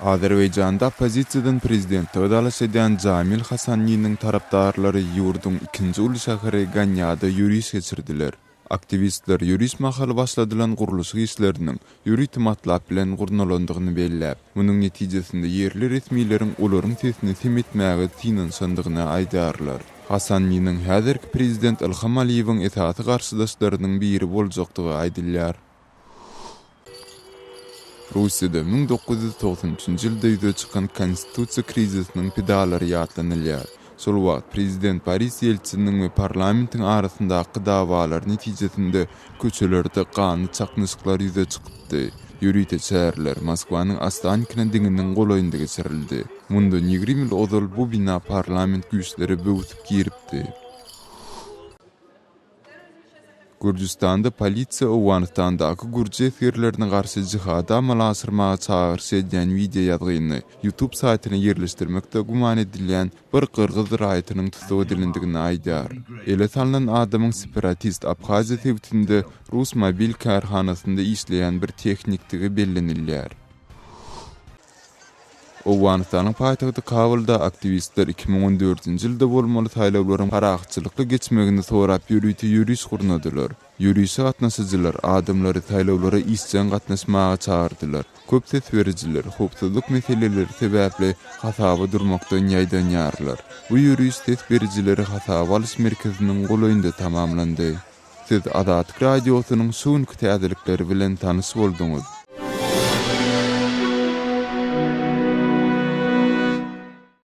Azerbaýjanda oppozisiýadan prezidentlige dalaş edýän Jamil Hasanliniň tarapdarlary ýurduň ikinji uly şäheri Ganýada ýöriş geçirdiler. Aktiwistler ýöriş mahaly başladylan gurluşyk işleriniň ýörite matlap bilen gurnalandygyny belläp, munuň netijesinde ýerli resmileriň olaryň sesini sem etmäge synanyşandygyny aýdýarlar. Hasanliniň häzirki prezident Ilham Aliýewiň esasy garşydaşlarynyň biri boljakdygy aýdylýar. Russiýada 1993-nji ýylda ýüze çykan konstitusiýa krizisiniň pidalary ýatlanylýar. Şol wagt prezident Boris Ýeltsiniň we parlamentiň arasyndaky dawalar netijesinde köçelerde ganly çaknyşyklar ýüze çykypdy. Ýörite çäreler Moskwanyň Ostankino diňiniň golaýynda geçirildi. Mundan 20 ýyl ozal bu bina parlament güýçleri böwsüp giripdi. Gürjüstanda polisiýa Owganystandaky gürji esgerlerine garşy jihady amala aşyrmaga çagyryş edýän wideoýazgyny YouTube saýtyna ýerleşdirmekde güman edilýän bir gyrgyz raýatynyň tussag edilendigini aýdýar. Ele salnan adamyň separatist Abhaziýa sebitinde rus mobil kärhanasynda işleýän bir tehnikdigi bellenilýär. Owganystanyň paýtagty Kabulda aktiwistler 2014-nji ýylda bolmaly saýlawlaryň parahatçylykly geçmegini sorap ýörite ýöriş gurnadylar. Ýörişe gatnaşyjylar adamlary saýlawlara işjeň gatnaşmaga çagyrdylar. Köp ses berijiler howpsuzlyk meseleleri sebäpli hasaba durmakdan ýaýdanýarlar. Bu ýöriş ses berijileri hasaba alyş merkeziniň golaýynda tamamlandy. Siz Azatlyk Radiosynyň şu günki täzelikleri bilen tanyş bolduňyz.